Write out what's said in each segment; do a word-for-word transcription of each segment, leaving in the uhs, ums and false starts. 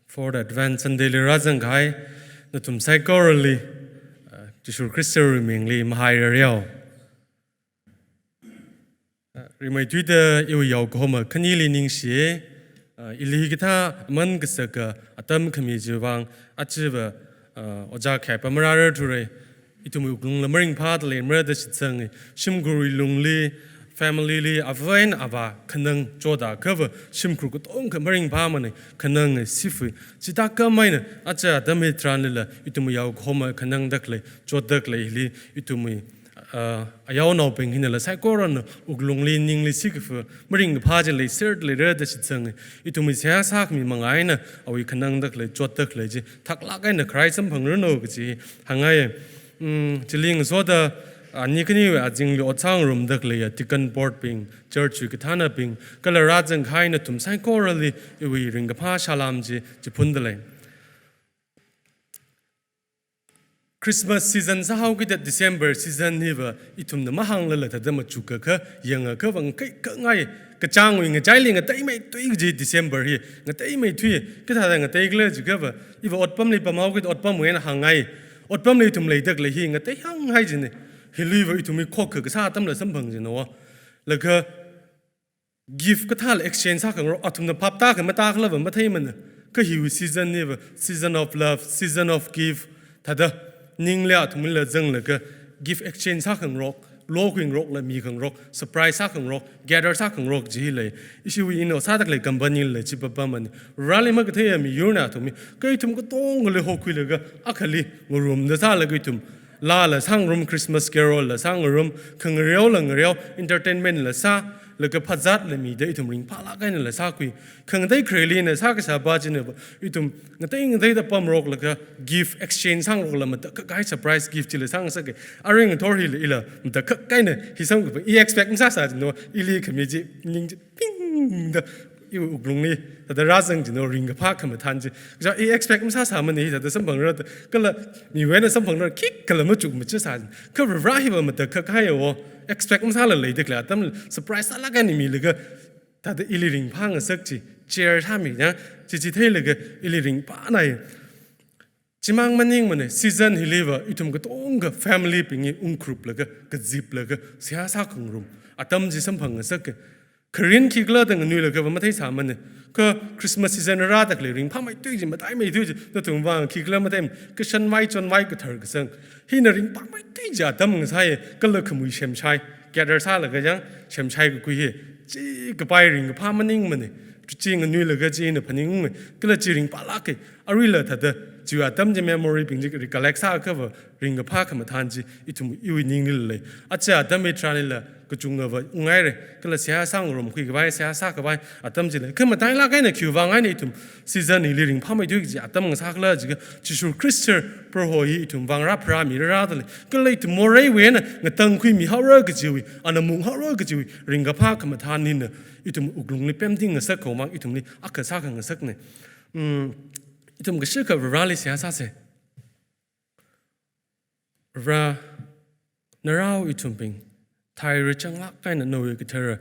Fourth Advent Sunday li rāzangkahai nathum saikorali, uh, Jishu Khristawui mingli mahairareo. Uh, rimeithuida iwui yaokahoma khanili ningshiye. Uh, ili hikathā aman kasaka atam khami chiwui vang achiva, uh, ojā khaipa marārarthure. Ithumwui wuklungla maringphāda leimara da shitsange. Shimkhurwui lungli, family li, ava eina avā khanang choda kava shimkhur katonga maringphāmane, khanange sifui. Chithākhamei eina aja atam hitharanlila ithumwui yaokahoma khanangda khalei, chotda khaleili ithumwui, ah, ayaonaobing hinala saikorana wuklungli ningli sikafa maringkaphā chi leiserda leira da shitsange. Ithumwui seihā sākhami manga eina awui khanangda khalei, chotda khalei chi thaklāk eina kharai samphangranu kaji hāngngai. Mm, chili ngasoda ani khaniwui azingli ot sāngarumda khaleiya deacon board bing, church wui kathānabing, kala rāzangkahai nathum saikorali iwui ringkaphā salām chi chiphunda lei. Christmas season sāhaokida December season hiva ithumna mahānglala thāda machukakha, yangakha vang kaikhangai, kachāngwui ngachaili ngateimeithui kaji December hi, ngateimeithui, kathāda ngateikhala jiakhava, iva otpamli pamhaokida otpamwui eina hāngngai. Otpamli ithum leida khalei hi ngateihānghai jine. Hiliva ithumwui khokkha kasā atamla samphang jina wa. Laga gift kathāla exchange sākhangarok, athumna phap tākha matākhalava matheimana. Kha hiwui season hiva season of love, season of gift. Thāda ningli athumla zanglaga gift exchange sākhangarok, lokhuingarokla mikhangarok, surprise sākhangarok, gather sākhangarok chi hi lei. Ishiwui ino sāda khalei company la chi papamane. Rali makatheiya miyurna athumwui, kha ithum katongali hokhuilaga akhali ngarumda sālaga ithum laala sāngarum, Christmas carol la sāngarum, khangareola ngareo, entertainment la sā, laga phazatla mida ithum ringphālāk einala sākhui. Khangatei kharelina sākasā pa china ithum ngatei ngateida pamroklaga gift exchange sāngarokla matakhak kahai surprise gift chila sāngasake. Arui ngathor hila ila matakhak kahaina hi samkaphang, i expect masāsā jino, ili khami chi ning chi ping da iwui wuklungli thāda rāzang jino, ringkaphā khamathān chi. Kaja i expect masāsāmane hi thāda samphangra da, kala miwui eina samphangra khikhala machuk machasā. Kha Vare hiva matakhak kahaiya wo, expect masāla leida khalei atam surprise sālāk eina milaga thāda ili ringphāngasak chi, cheer sāmi ya, chi chi theilaga ili ringphānai. Chimang maningmane, season hiliva ithum katonga family bingli ungkhruplaga, kaziplaga, seihā sākhangarum atam chi samphangngasake. Kharin khikhala da nganuilakhava matheisāmane. Kha Christmas season rāda khalei ringphāmeithui chi, mataimeithui chi, nathum vang khikhala matheimane. Kashanvai chonvai kathar kasang hina ringphāmeithui chi atam ngasāye, kala khamui semshai, gather sālaga yang semshai kakhui hi, chi kapai ringkaphā maningmane. Chi nganuilaga chi ina phaningunge, kala chi ringphālāke. Aruila thāda chiwui atam chi memory bing chi recollect sāakhava ringkaphā khamathān chi ithum iwui ninglila lei. Aja atam hitharanlila kachungkhava ungngaire, kala seihā sāngarumkhui khavai, seihā sākhavai atam chi lei. Kha matailāk eina khiwui vang eina ithum season hili ringphāmeithui kaji atam ngasākhala jiakha, Jishu Khrista Proho hi ithum vang rāpharāmirarada lei. Kala ithum moreiwui eina ngatangkhuimihaora kajiwui, ana munghaora kajiwui ringkaphā khamathān hina ithum wuklungli pemtingngasak khavang ithumli akha sākhangasakne. Mm, ithum kashikha Vareli seihā sāse. Vare, narao ithumbing, thaira changlāk eina nawui kathara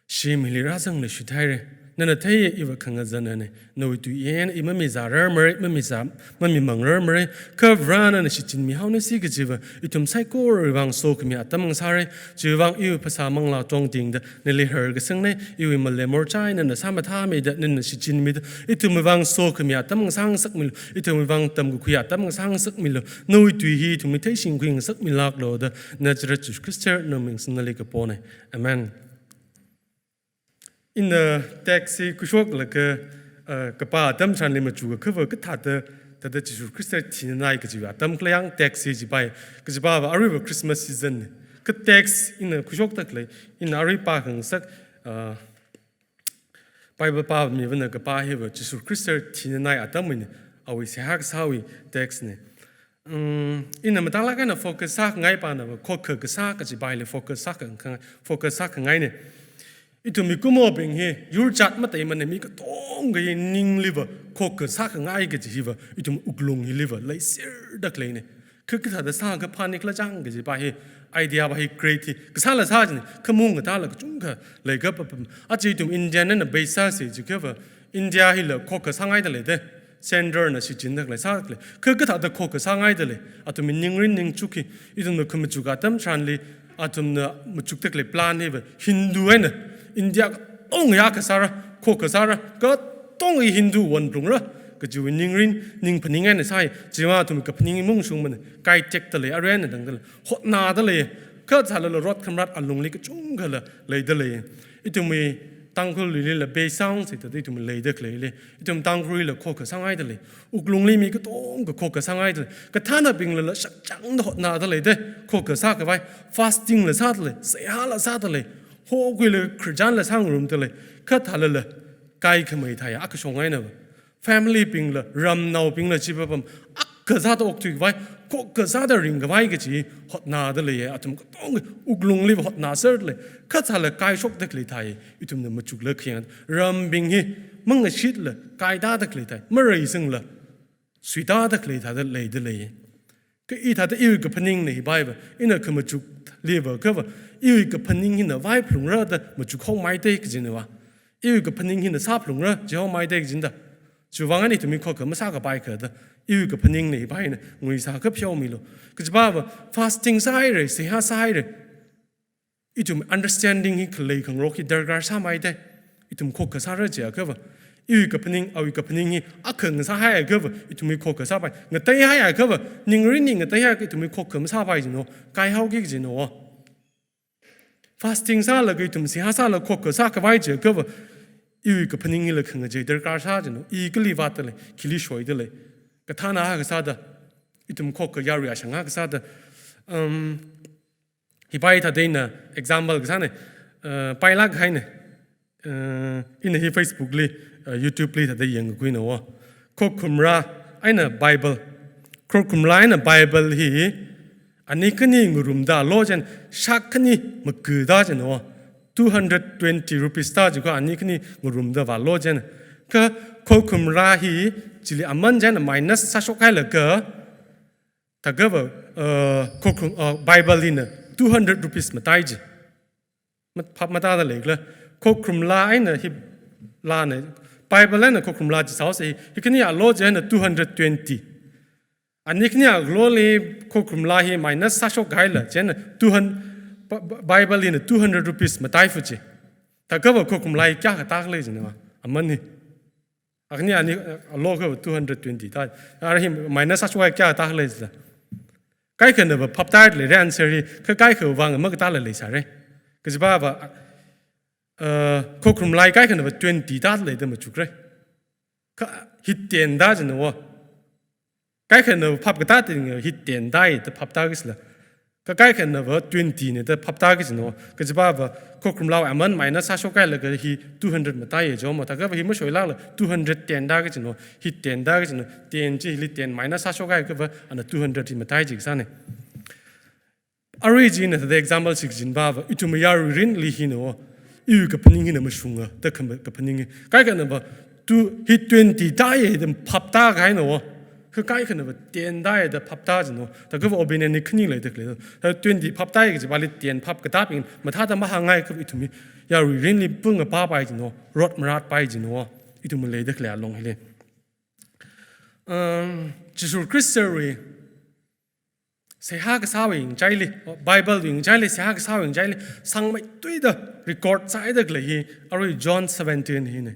shim hili rāzanglaga shithaire. Nana theiya iva khangazanane, nawui tui eina i mamizārarmare, mamizā, mamimangrarmare. Kha Vare nana shichinmihaonase kajiva ithum saikorawui vang sokhami atam ngasāre. Chiwui vang iwui phasā manglā tongtingda nali harkasangne, iwui malem morchai nana sāmathāmida, nana shichinmida, ithumwui vang sokhami atam ngasāngasakmilu, ithumwui vang tamkakhui atam ngasāngasakmilu, nawui tui hi ithumli theishingkhuingasakmilāklu da, Nazareth Jishu Khrista nawui ming singli kapone. Amen. Ina text hi khuishoklaga, uh, kapā atam tharanli machukakhava kathāda, thāda Jishu Khrista thinanai kajiwui atam khaleiya text hi jipai, kajiva aruiva Christmas season ne. Kha text ina khuishokda khalei, ina arui pākhangasak, uh, Bible pāmivana kapā hiva Jishu Khrista thinanai atamwui ne, awui seihā kasāwui text ne. Mm, ina matailāk eina focus sākhangai pana va, khokkha kasā kajipaili focus sākhangai, focus sākhangaine. Ithum mikumobing hi, yurchat matheimane, mi katonga hi ningliva khokkha sākhangai kaji hiva, ithum wuklung hiliva leiserda khaleine. Kha kathāda sākaphā nikhala chang kajipa hi, idea pa hi great hi. Kasāla sā jin, khamung kathāla kachungkha leikapam. Aja ithum Indian na base sāsi jiakhava, India hila khokkha sāngaida lei de. Centre na shichinda khalei sāda khalei. Kha kathāda khokkha sāngaida lei. Athumwui ningrin ningchuk hi, ithumna khamachuk atam tharanli, athumna machukda khalei plan hiva, Hindu eina India katonga akha sāra, khokkha sāra, katonga Hindu wonphalungra kajiwui ningrin, ningphaning eina sāi. Chiwui vang athum kaphaning mungshungmana, kai tekda lei, arui eina tangda lei, hotnada lei. Kha sālala rot khamrat alungli kachungkhala leida lei. Ithumwui Tangkhul luilila base sāungsi thāda ithum leida khalei lei. Ithum Tangkhulwuila khokkha sāngaida lei. Wuklungli mi katonga khokkha sāngaida lei. Kathānabinglala shakchangda hotnada lei de, khokkha sākhavai. Fasting la sāda lei, seihāla sāda lei. Hokhuila khararchanla sāngarumda lei. Kha thālala kaikhamei thāya, akha shong einava. Family bingla, ramnaobingla chipapam, akha sāda okthuikhavai, khokkha sāda ringkhavai kaji hotnada lei, athum katonga wuklungliva hotnaserda lei. Kha sāla kaishokda khalei thāi, ithumna machukla khayang. Rambing hi, mangashitla, kaitāda khalei thāi, mareisangla, suitāda khalei thāda leida lei. Kha i thāda iwui kaphaningna hi vaiva, ina khamachukliva khava, iwui kaphaning hina vaiphalungra da machukhaomeida kajinava. Iwui kaphaning hina sāphalungra jihaomeida kajinda. Chiwui vang eina ithumwui khokkha masākapai kha da, iwui kaphaningna hi vaina, ngui sākapheomilu. Kajipava, fasting sāhaira, seihā sāhaira. Ithum understanding hi khalei khangarok hi darkar sāmeida. Ithum khokkha sāra jiakhava, iwui kaphaning, awui kaphaning hi akha ngasāhaiakhava, ithumwui khokkha sāpai. Ngateihaiakhava, ningrin hi ngateihaiakha ithumwui khokkha masāpai jino, kaihaoki jino. Fasting sālaga ithum seihā sālaga khokkha sākhavai jiakhava, iwui kaphaning hila khangachei darkar sā jino, i kali vātda lei, khili shoida lei. Kathāna akha sāda, ithum khokkha yarui ashang akha sāda, um, hi pai thāda ina example kasāna, uh, pailāk haina, uh, ina hi Facebook li, uh, YouTube li thāda yangkhuina wo. Khokhumra eina Bible. Khokhumra eina Bible hi, ani khani ngarumda lo chieina, shākhani makuda chieina wo. Two hundred twenty rupees ta jikha ani khani ngarumda vālo chieina. Kha khokhumra hi, chili aman chieina minus sāshokhailaga, thākhava, uh, khokhum, uh, Bible hina two hundred rupees matai ji. Mat-, phap matāda leikhala. Khokhumla eina hi lana, Bible eina khokhumla chi saosa hi, hi khani alo chieina two hundred twenty. Ani khani aloli khokhumla hi minus sāshokhaila, chieina two hundred, Bi-, Bi-, Bible hina two hundred rupees mataifu ji. Thākhava khokhumla hi kayākha tākhala jinava, aman hi. Akhani ani, uh, alo kha two hundred twenty ta. Ara hi minus sāshokhai kayākha tākhala jila. Kaikhanava phap tāda leira answer hi, kha kaikha vang makatāla leisāra. Kajipava, uh, khokhumla hi kaikhanava twenty tāda leida machukra. Kha hi ten da jino wo. Kaikhanava phap katāda hi ten dai da phap tāki jila. Kha kaikhanava twenty na da phap tāki jino. Kajipava khokhumla aman minus sāshokhailaga hi two hundred matai jihaowa. Thākhava hi mashoilākla two hundred ten tāki jino. Hi ten tāki jino. Ten chi hili ten minus sāshokhaiakhava ana two hundred hi matai ji kasāna. Arui china thāda example shichinpava, ithum yaruirinli hina wo, iwui kaphaning hina mashunga, da kham-, kaphaning hi. Kaikhanava, tu hi twenty tāya da phap tākahaina wo. Kha kaikhanava ten tāya da phap tā jino. Thākhava opinion hi khani leida khalei. Thā twenty phap tāya kajipali ten phap katābing, mathāda mahāngai kha ithum hi yaruirinli pung apāpai jino, rot maratpai jino. Ithum leida khalei along hili. Um, Jishu Khristawui seihā kasāwui ngachaili, Bible wui ngachaili, seihā kasāwui ngachaili, sāngmeithuida record sāhaida khalei hi, arui John seventeen hina.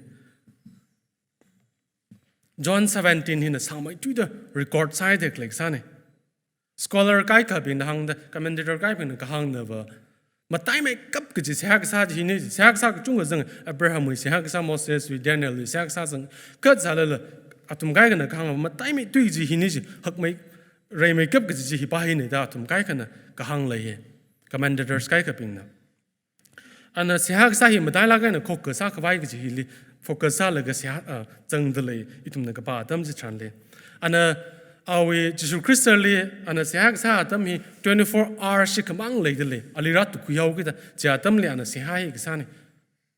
John seventeen hina sāngmeithuida record sāhaida khalei kasāna. Scholar kaikhabingna hāngda, commentator kaikhabingna kahāngnava, mataimeikap kaji seihā kasā chi hina ji, seihā kasā kachungkha zang, Abrahamwui seihā kasā, Moseswui, Danielwui seihā kasā zang, kha sālala, athum kaikhana kahāng mataimeithui ji hina ji, hakmei, reimeikap kaji chi hipa hina da athum kaikhana kahāng leiya. Commentators kaikhabingna. Ana seihā kasā hi matailāk eina khokkha sākhavai kaji hili focus sālaga seihā, ah, zangda lei, ithumna kapā atam chitharanli. Ana awui Jishu Khristali ana seihā kasā atam hi twenty-four hours shikhamang leida lei, ali rātukhuihaokida, chi atamli ana seihā hi kasāna.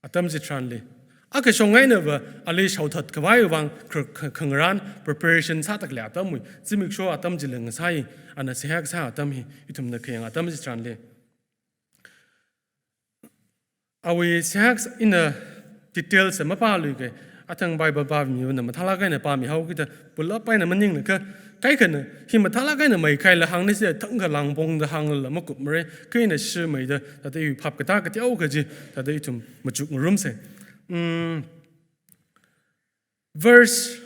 Atam chitharanli. Akha shong einava ali shaothat khavai vang kha-, kha-, khangarān preparation sāda khalei atamwui, zimiksho atam chili ngasai, ana seihā kasā atam hi, ithumna khayang atam chitharanli. Awui seihā kasā ina details mapāluike, athang Bible pāmivana mathālāk eina pāmihaokida, pulap eina maningla kha, kaikhana, hi mathālāk eina maikaila hāngna si thangkha langpongda hāngla makupmara, kha ina shimeida, thāda iwui phap katā kateokha chi, thāda ithum machukngarumsa. Mm, verse,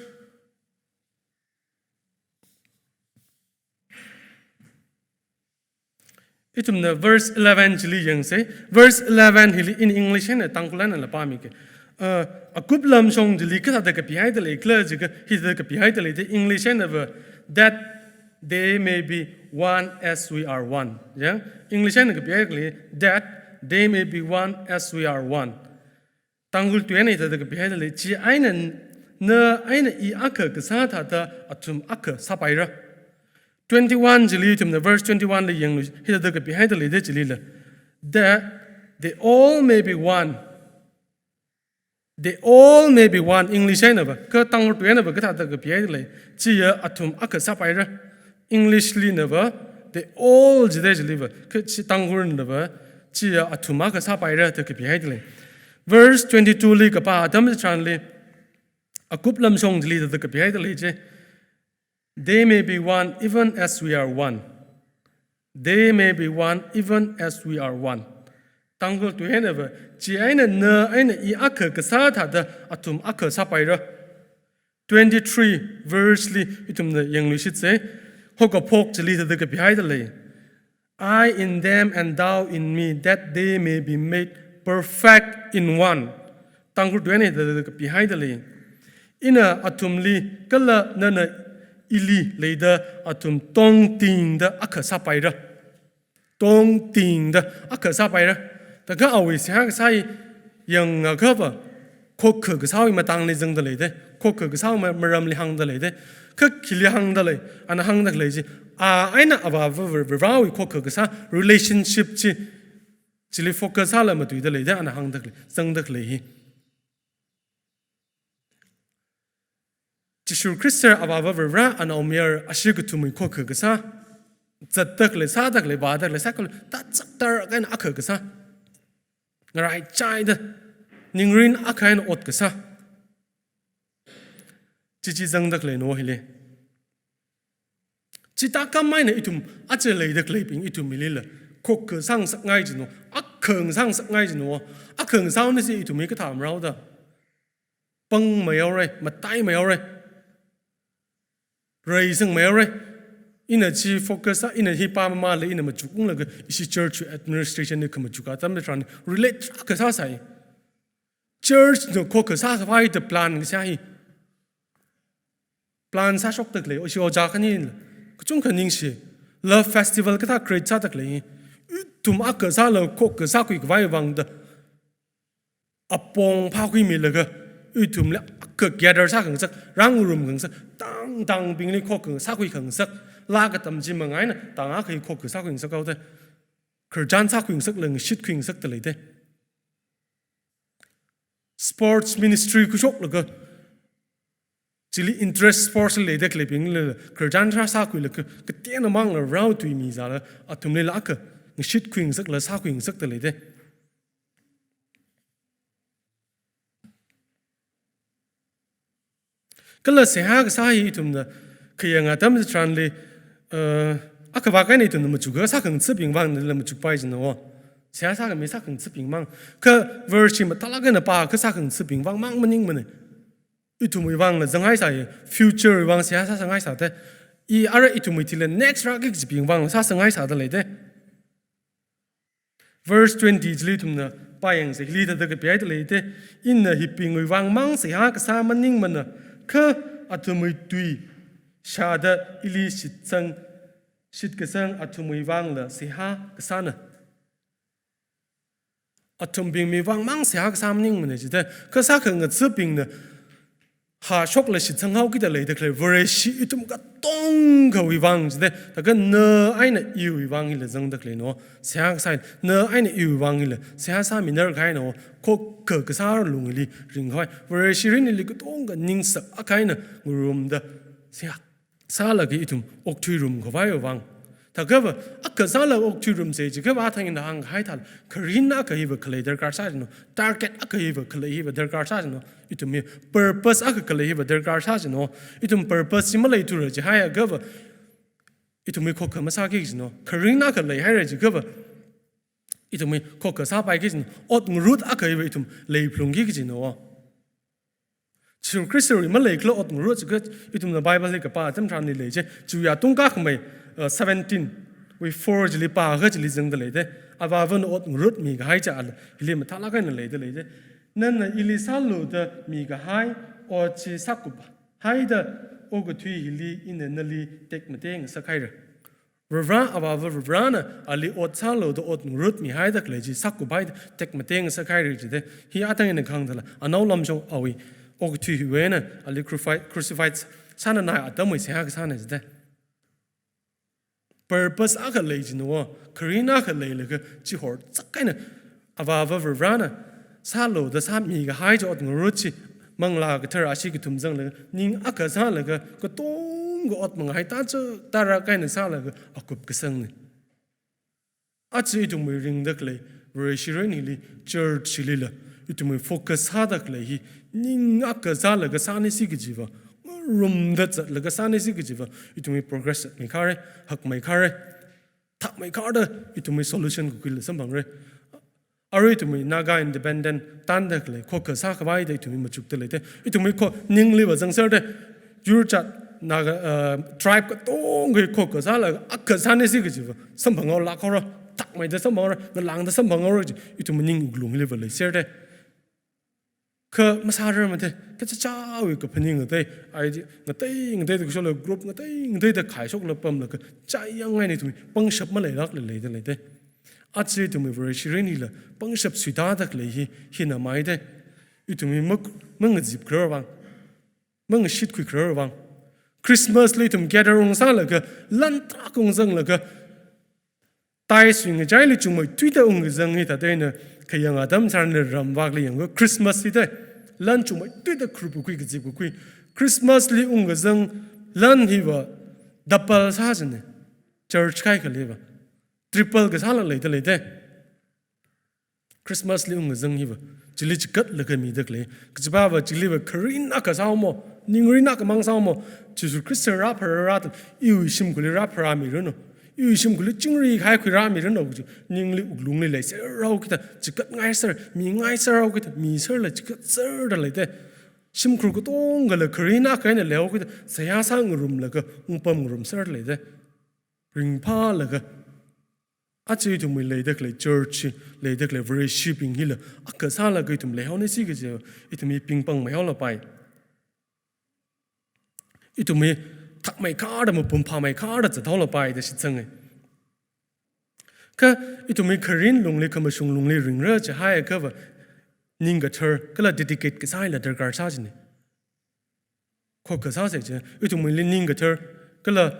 ithumna verse eleven chili yangsa. Verse eleven hili in English eina Tangkhul einala pāmike. Uh, akup lamshong chili kathāda kapihaida leikhala jiakha, hithāda kapihaida leida English einava, "That they may be one as we are one." Ya? English eina kapihaida lei, "That they may be one as we are one." Tangkhul tui eina hithāda kapihaida lei, "Chieina na eina i akha kasā thāda athum akha sāpaira." Twenty-one chili ithumna verse twenty-one li yanglu, hithāda kapihaida leida chilila, "That they all may be one." They all may be one. English einava, kha Tangkhul tui einava kathāda kapihaida lei, "Chiya athum akha sāpaira." English linava, "They all" jida chiliva, kha chi Tangkhulnava, "Chiya athum akha sāpaira" da kapihaida lei. Verse twenty-two li kapā atam chitharanli, akup lamshong chili thāda kapihaida lei chi, "They may be one even as we are one." "They may be one even as we are one." Tangkhul tui einava, "Chieina na eina i akha kasā thāda athum akha sāpaira." Twenty-three verse li ithumna yangluishitsa. Haokaphok chili thāda kapihaida lei, "I in them and thou in me, that they may be made perfect in one." Tangkhul tui eina thāda kapihaida lei, "Ina athumli kala nana ili leida athum tongtingda akha sāpaira." Tongtingda akha sāpaira. Thākha awui seihā kasā hi yangakhava, khokkha kasāwui matangli zangda leida, khokkha kasāwui ma-, maramli hāngda leida, kha khili hāngda lei, ana hāngda khalei chi, a eina Avāva Var-, Varewui khokkha kasā relationship chi, chili focus sāla matuida leida, ana hāngda khalei, zangda khalei hi. Jishu Khrista Avāva Varivara anaomayara ashi kathumwui khokkha kasā, zatda khalei, sāda khalei, vāda khalei, sākhalei, tachaktar eina akha kasā, ngaraichaida, ningrin akha eina ot kasā, chi chi zangda khaleina hili. Chithākhamei eina ithum aja leida khaleibing ithum milila, khokkha sāngasakngai jino, akha sāngasakngai jino, akha sāhaona si ithum hi kathā marao da. Pangmei haora, mataimei haora, reisangmei haora. Ina chi focus sā, ina hi pāmamāla, ina machukunglaga, ishi church administration li khamachuk atam tharan relate tarākha sāsai. Church na khokkha sākhavai da plan kasā hi. Plan sāshokda khalei, ishi ojā khani, kachungkha ningshi. Love festival kathā create sāda khalei. Ithum akha sāla khokkha sākhuikhavai vang da, apong phākhuimilaga, ithumli akha gather sākhangasak, rāngarum khangasak, tangtangbingli khokkha sākhui khangasak, laa katam chi manga eina, tangakha hi khokkha sākhuingasak haoda, khararchan sākhuingasakla ngashitkhuingasakda leida. Sports ministry khuishoklaga, chili interest sports li leida khaleibingla, khararchan sā sākhuilaga, kateonao mangla rao tui mizāla, athumlila akha ngashitkhuingasakla sākhuingasakda leida. Kala seihā kasā hi ithumna khayang atam tharanli, eh, akhavak eina ithumna machukakha sākhangasakbing vangla machukpai jino. Seihā sākhami sākhangasakbing vang. Kha verse chi mathālāk eina pākha sākhangasakbing vang mang maningmana. Ithumwui vangla zangngaisai, future wui vang seihā sāsangngaisai da. I ara ithumwui thili next rāki kajibing vangla sāsangngaisai da leida. Verse twenty chili ithumna pāyangsa, hili thāda kapihaida leida, ina hibingwui vang mang seihā kasā maningmana, kha athumwui tui shāda ili shitsang, shitkasang athumwui vangla seihā kasāna. Athumbingwui vang mang seihā kasā maningmana jida, kha sākhangasakbingna hāshokla shitsanghaokida leida khalei Vareshi ithum katongawui vang jide, thākha na eina iwui vang hila zangda khaleina, seihā kasā, na eina iwui vang hila seihā sāminar kahaina, khokha kasā lungli ringkhavai, Vareshi mirinli katonga ningsak akha eina ngarumda seihā sālaga ithum okthuirumkhavaiwui vang. Thākhava, akha sālaga okthuirumsa jiakhava athang ina hāngkahai thāla, kharing akha hiva khalei darkar sāchina, target akha hiva khalei hiva darkar sāchina, ithumwui purpose akha khalei hiva darkar sāchina, ithum purpose chi maleithura jihaiakhava, ithumwui khokha masāki kajina, kharing akha leihaira jiakhava, ithumwui khokha sāpai kajina, ot ngarut akha hiva ithum leiphalungki kajina. Jishu Khristawui maleikhala ot ngarut jiakha, ithumna Bible hi kapā atam tharanli lei chi, chiwui atung kakhamei, uh, seventeen wui four chili pākha chili zangda leide. Avāvana ot ngarut mikahai chi ala, hili mathālāk eina leida leide. Nana ili sālu da mikahai ot chi sākuphaida, okathui hili ina nali tekmatei ngasakhaira. Varivara, Avāva Varivarana ali ot sālu da ot ngarut mihaida khalei chi sākuphaida tekmatei ngasakhaira jide. Hi athang ina kahāng thāla, Anao Lamshong awui okathui hiwui eina ali crucifi-, crucified sānanai atamwui seihā kasāna jide. Purpose akha lei china, kharing akha leilaga chi horzak eina Avāva Varivarana sālu da sāmikahai chi ot ngarut chi, Manglā Kathara ashi kathum zanglaga, ning akha sālaga, katonga ot mangai tacha, tarāk eina sālaga akup kasangna. Aja ithumwui ringda khalei Vareshi mirin hili, church hilila, ithumwui focus sāda khalei hi, ning akha sālaga sānisi kajiva, ngarumda zatlaga sānisi kajiva, ithumwui progress zatmeikharei, hakmeikharei, thakmeikharda ithumwui solution kakhuila samphangrei. Arui ithumwui Naga independent tānda khalei khokha sākhavai da ithumwui machukda leide. Ithumwui kho ningliva zangserda, yurchat Naga, uh, tribe katongawui khokha sālaga akha sānisi kajiva samphanghaolāk haora, thakmeida samphanghaora, ngalāngda samphanghaora kaji ithumwui ning wuklungliva leiserda. Kha masārarmade, kachichāwui kaphaning ngatei, idea ngatei ngateida kashokla, group ngatei ngateida khaishokla pamlaga, chiyang eina ithumwui pangshap maleilākla leida leide. Aja ithumwui Vareshi mirinlila pangshap suitāda khalei hi, hina maide. Ithumwui mak-, mangazipkharar vang, mangashit khuikharar vang. Christmas li ithum gather ungsālaga, lan tarākha ungzanglaga, tai sui ngachaili chungmeithuida ungkazang hithāda eina khayang atam tharanli ramvakli yangakha Christmas hithāda lan chungmeithuida khurup kakhui, kazip kakhui. Christmas li ungkazang lan hiva double sāchina. Church kaikhaliva triple kasāla leida leide. Christmas li ungkazang hiva, chili chigatlaga mida khalei. Kachipāva chiliva kharing akha sāhaomo, ningrin akhamang sāhaomo, Jishu Khrista rāphararada, iwui shimkhurli rāpharāmiranu, iwui shimkhurli chingri kahai khuirāmiranu kaji, ningli wuklungli leiserhaokida, chigatngaiser, mingaiserhaokida, miserla chigatserda leide. Shimkhur katongala kharing akha eina leihaokida, seihā sāngarumlaga, ungpamngarumserda leide. Ringphālaga, aja ithumwui leida khalei church hi, leida khalei Vareshibing hila akha sālaga ithum leihaonisi kaji, ithumwui pingpang maihaolapai. Ithumwui thakmeikharda, mapung phāmeikharda zathaolapai da shitsange. Kha ithumwui kharing lungli, khamashung lungli ringra jihaiakhava, ning kathar kala dedicate kasāla darkar sāchina. Khokha sāsa chi, ithumwuili ning kathar kala,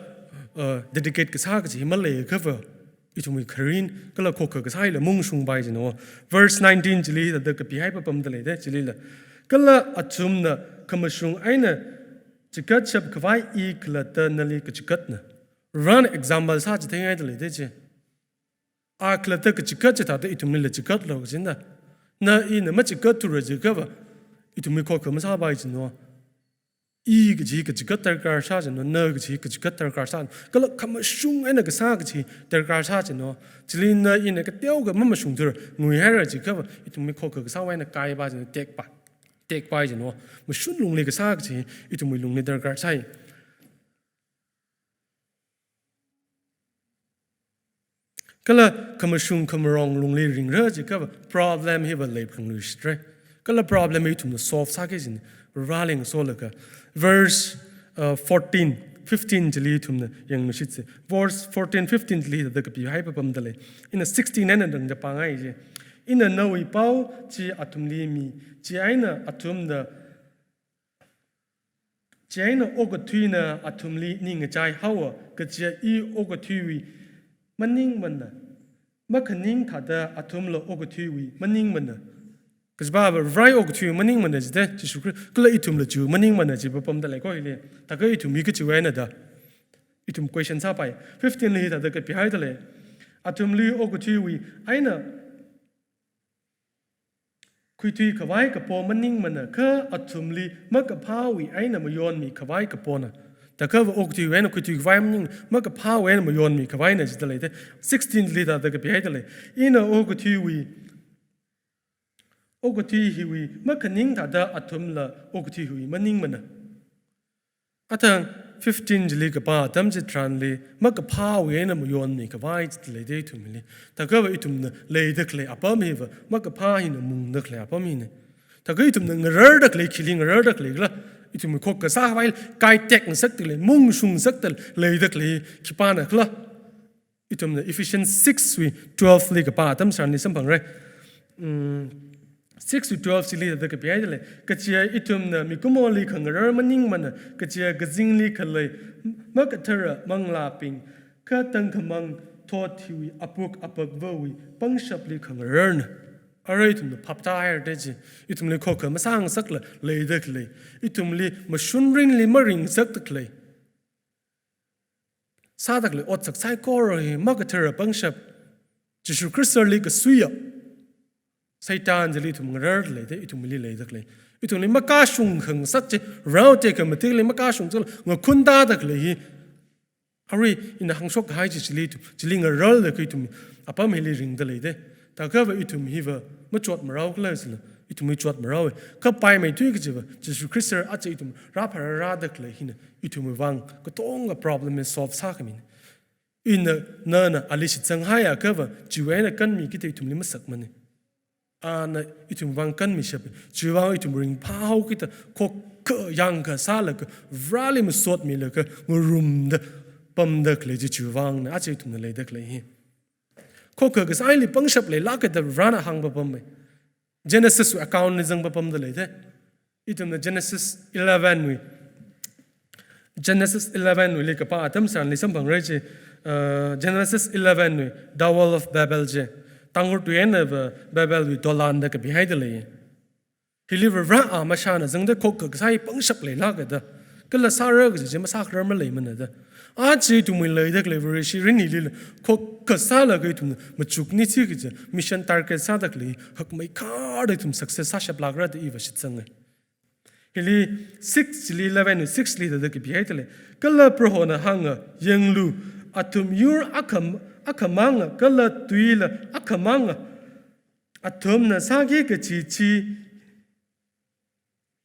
uh, dedicate kasā kaji hi maleiakhava, ithumwui kharing kala khokha kasāla maungshungpai jina. Verse nineteen chili hithāda kapihai papamda leide chilila. Kala athumna khamashung eina chigatshapkhavai i khalatta nali kachigatna. Varena example sāchitheingaida leide chi. A khalatta kachigat chithāda ithumlila chigatlu kajina. Na ina machigatthura jiakhava, ithumwui khokha masāpai jina. I kaji kachigat darkar sā jina, na kaji kachigat darkar sā. Kala khamashung eina kasā kaji darkar sā jina. Chili na ina kateokha mamashungthura nguihaira jiakhava, ithumwui khokha kasāwui eina kaipai jina, tekpai, tekpai jina. Mashun lungli kasā kaji ithumwui lungli darkar sai. Kala khamashung khamarong lungli ringra jiakhava problem hiva leiphalungluishitra. Kala problem hi ithumna solve sāki jina, Vareli ngasolaga. Verse, uh, fourteen, fifteen chili ithumna yangluishitsa. Verse fourteen, fifteen chili hithāda kapihai papamda lei. Ina sixteen eina tangda pāngai ji. Ina nawui pao chi athumli mi, chieina athumna Chieina okathuina athumli ningkachai haowa, kaja i okathuiwui maningmana, makhaning thāda athumla okathuiwui maningmana. Kajipava Vare okathuiwui maningmana jida, Jishu Khrist, kala ithumla chiwui maningmana jiva pamda leiko hili. Thākha ithum hi kachiwui eina da. Ithum question sāpai. Fifteen li hithāda kapihaida lei. Athumli okathuiwui eina khuithui khavai kapo maningmana kha athumli makaphāwui eina mayonmi khavai kapona. Thākhava okathuiwui eina khuithui khavai maning, makaphāwui eina mayonmi khavaina jida leida. Sixteen li hithāda kapihaida lei. Ina okathuiwui, okathui hiwui makhaning thāda athumla okathui hiwui maningmana. Athang fifteen chili kapā atam chitharanli makaphāwui eina mayonmi khavai jida leida ithumli. Thākhava ithumna leida khalei apam hiva makaphā hina mungda khalei apam hina. Thākha ithumna ngararda khalei, khili ngararda khalei khala, ithum khokkha sākhavai kaikhak ngasakda khalei, mungshung ngasakda leida khalei khipāna khala. Ithumna Ephesians six wui twelve li kapā atam tharanli samphangra. Mm, six wui twelve chili hithāda kapihaida lei. Kaja ithumna mikumoli khangarar maningmana, kaja kazingli khalei makathara manglābing, kha tangkhamang thot hiwui apuk apakvawui pangshapli khangararna. Arui ithumna phaptāhaira da chi. Ithumli khokkha masāngasakla leida khalei, ithumli mashun ringli maringngasakda khalei, sāda khalei otsak saikora hi makathara pangshap, Jishu Khristali kasuiya Satan chili ithum ngararda leida, ithumli leida khalei. Ithumli makashung khangasak chi, rao te khamatikli makashung chila ngakhun tāda khalei hi. Arui ina hāngshok kahai chi chili ithum, chili ngararlaga ithum apam hili ringda leida. Thākhava ithum hiva machotmarao khala jila, ithum hi chotmaraowa. Kha paimeithui kajiva, Jishu Khrista aja ithum rāpharāda khalei hina, ithumwui vang katonga problem hi solve sākhamina. Ina, nana ali shitsang haiakhava, chiwui eina kanmi kida ithumli masakmana. Ana ithum vang kanmishapa. Chiwui vang ithum ringphāhao kida, khokkha yangkha sālaga, Vareli masotmilaga, ngarumda pamda khalei chi chiwui vangna, aja ithumna leida khalei hi. Khokkha kasāli pangshap leilāka da Varena hāngpapama. Genesis wui account li zangpapamda leida. Ithumna Genesis eleven wui, Genesis eleven wuili kapā atam tharanli samphangra chi, uh, Genesis eleven wui, Tower of Babel chi. Tangkhul tui einava Babel wui dolan da kapihaida lei. Hili Vare amashana zangda khokkha kasā hi pangshap leilāka da. Kala sāra kaji chi masākharar maleimana da. Aja ithumwui leida khalei Vareshi mirin hilila khokkha sālaga ithumna machukni chi kaja mission target sāda khalei hakmeikharda ithum success sāshap lākra da iva shitsanga. Hili six chili eleven wui six li hithāda kapihaida lei. Kala Prohona hānga, yanglu, athum yur akham-, akhamanga, kala tuila akhamanga. Athumna sāki kaji chi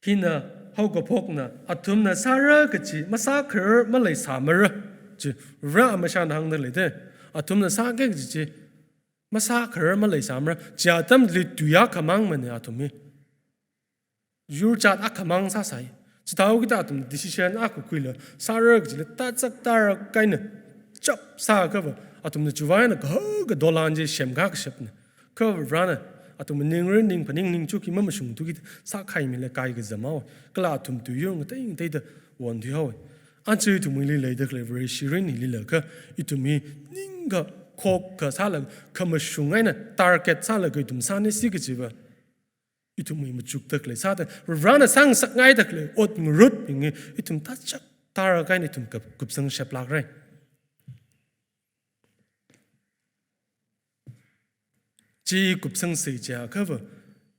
hina haokaphokna, athumna sāra kaji masākharar maleisāmara. Chi Vare amashana hāngda leida. Athumna sāki kaji chi masākharar maleisāmara. Chi atamli tui akhamangmana athum hi. Yur chat akhamang sāsai. Chithāhaokida athum decision akha khuila sāra kajila tachak tārak eina chap sāakhava athumna chiwui eina kahaka dolan chi semkakashapna. Kha Varena athum ningrin ningphaning ningchuki mamashungthuki sākhaimila kaikazam haowa. Kala athum tui yur ngatei ngateida wonthui haowa. Aja ithumwuili leida khalei Vareshi mirin hilila kha ithum hi ningkha khokkha sālaga khamashung eina target sālaga ithum sānisi kajiva ithumwui machukda khalei sāda, Varena sāngasakngaida khalei ot ngarutbing hi ithum tachak tārak eina ithum kup-, kupsangshap lākra. Chi kupsangsa chiakhava,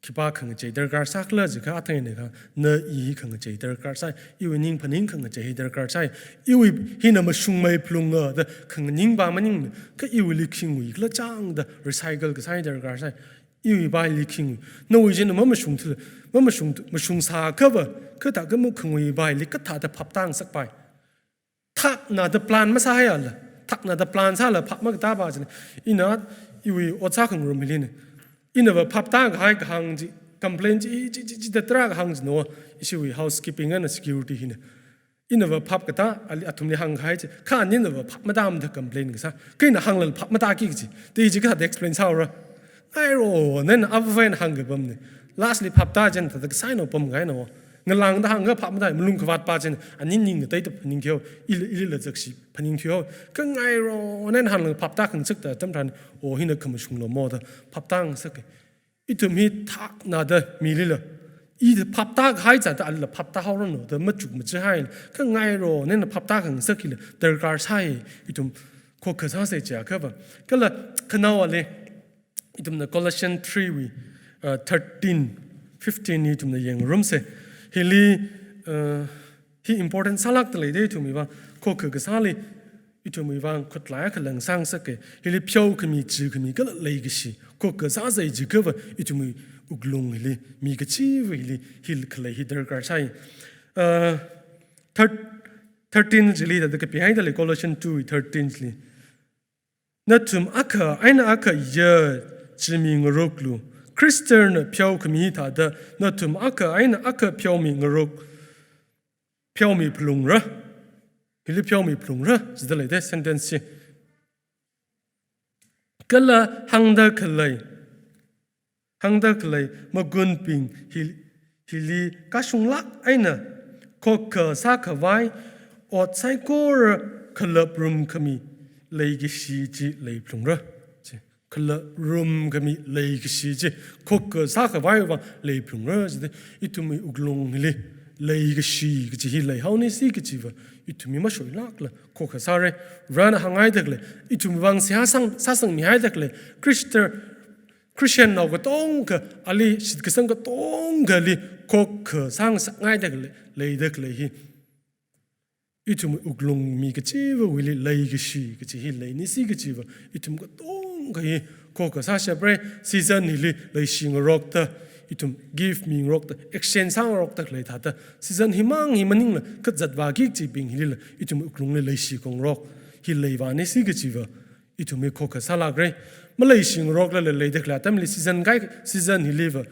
khipā khangachei darkar sākhala jiakha athang eina kha, na i khangachei darkar sāi, iwui ningphaning khangachei darkar sāi, iwui hina mashungmei phalunga da khanganingva maning, kha iwuili khingwui khala chāngda recycle kasā hi darkar sāi. Iwui vaili khingwui. Nawui china mamashungthu, mamashung, mashungsāakhava, kathākha makhanguivaili kathāda phaptāngasakpai. Thaknada plan masāhaiala. Thaknada plan sāla phap makatāpa china. Ina iwui ot sākhangarum hilina. Inava phaptākahai kahāng chi, complain chi, chi, chi, chida tarākha hāng china, ishiwui housekeeping eina security hina. Inava phapkatā, ali athumli hāngkahai chi, kha aninava phap matāmada complain kasā. Kha ina hānglala phap matāki kaji. Te chi kathāda explain sāhaora. Ngairo, nana avāva̱ eina hāngkapamna. Lastli phaptā china thāda kasā eina pamkahaina. Ngalāngda hāngakha phap matāi, malung khavāt pa china, ani ningna teida phaningkheo, ili, ilila zakshi phaningkheo. Kha ngairona eina hānglaga phaptākhangasakta atam tharan, o hina khamashunglo mo da phaptāngasaka. Ithum hi thaknada milila, i da phaptākahai zāda alila phaptāhaoranu da machuk machihaila. Kha ngairona eina phaptākhangasak hila darkar sāi, ithum khokkha sāsa chiakhava. Kala khanaowali, ithumna Colossians three wui, uh, thirteen, fifteen hi ithumna yangrumsa. Hili, uh, hi important sālākda leida ithumwui vāng, khokkha kasāli ithumwui vāng khutlai akha langsāngasaka. Hili pheokhami, chikhami kala leikashi, khokkha sāsa jiakhava ithumwui wuklung hili, mi kachiva hili, hili khalei hi darkar sāi. Uh, thir-, thirteen chili thāda kapihaida lei, Colossians two wui thirteen chili. Nathum akha eina akha ya chimi ngaroklu. Khristana pheokhami thāda nathum akha eina akha pheomi ngarok, pheomi phalungra. Hili pheomi phalungra jida leida sentence chi. Kala hāngda khalei, hāngda khalei magunbing hi, hili kashunglāk eina khokkha sākhavai ot saikora khalaprumkhami leikashi chi leiphalungra. Chi, khalaprumkhami leikashi chi khokkha sākhavai vāng leiphalungra. Chida ithumwui wuklung hili leikashi kachi hi leihaonisi kachiva ithumwui mashoilākla khokkha sāra. Varena hānghaida khalei, ithumwui vāng seihā sāsang, sāsangmihaida khalei, Khrista Christian nao katonga, ali shitkasang katongali khokkha sāngasakngaida khalei, leida khalei hi ithumwui wuklung mi kachivawuili leikashi kachi hi leinisi kachiva, ithum katonga hi khokkha sāshapra. Season hili leishi ngarokta, ithum gift mingarokta, exchange sāngarokta khalei thāda, season himang hi maningla kazat vāki kachibing hilila ithum wuklungli leishi khangarok hi leivānisi kachiva, ithum hi khokkha sālākra. Maleishi ngaroklala leida khalei atamli season kai, season hiliva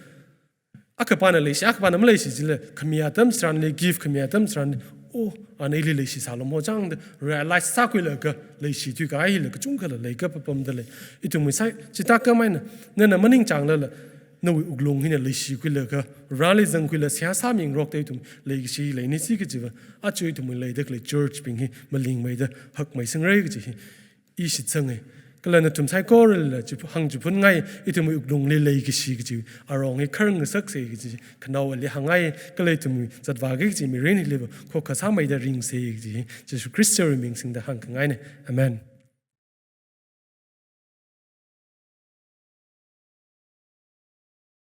akhapana leishi, akhapana maleishi jila, khami atam chitharanli, gift khami atam chitharanli, o, ana ili leishisālo mo chang da realize sākhuilaga leishi thuikahai hila kachungkhala leikapam da lei. Ithumwui sai, chithākhamei eina, nana maningchānglala, nawui wuklung hina leishikhuilaga, Vareli zangkhuila seihā sāmingarokta ithum leikashi leinisi kachiva, aja ithumwui leida khalei church bing hi malingmeida hakmeisangra kachi hi i shitsanga. Kala nathum saikorala chip-, hāngchiphunngai, ithumwui wuklungli leikashi kachi arong hi kharangasaksa kachi khanaowali hāngngai, kala ithumwui zatvāki kachi mirin hiliva khokkha sāmeida ringsa kachi, Jesu Khristawui ming singda hāngkhangaina. Amen.